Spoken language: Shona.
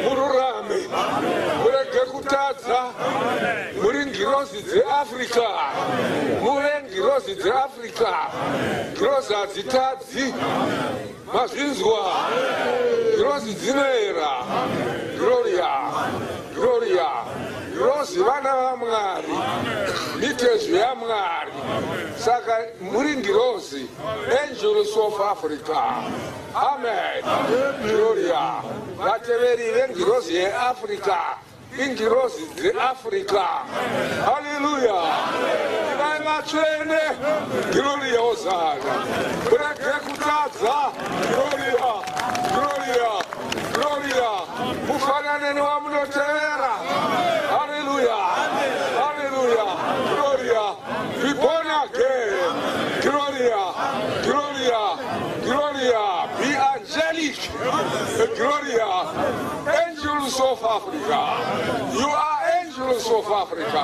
Mururame, murege kutadza. Muri ngirozi dzeAfrica, muve ngirozi dzeAfrica. Ngirozi hadzitadzi. Mazvinzwa? Ngirozi dzinoera. Gloria, gloria. Ngirozi vana vaMwari, mitezo yaMwari. Saka muri ngirozi, angels of Africa. Amen. Gloria. Vateveri vengirozi yeAfrica, ingirozi dzeAfrica. Haleluya. Ivai vatsvene. Gloria, hosana. Murege kutadza. Gloria, gloria, gloria. Mufanane newamunotevera. Haleluya, haleluya. Gloria. Be born again. Gloria, gloria, gloria. Be angelic. Gloria. Angels of Africa. You are angels of Africa.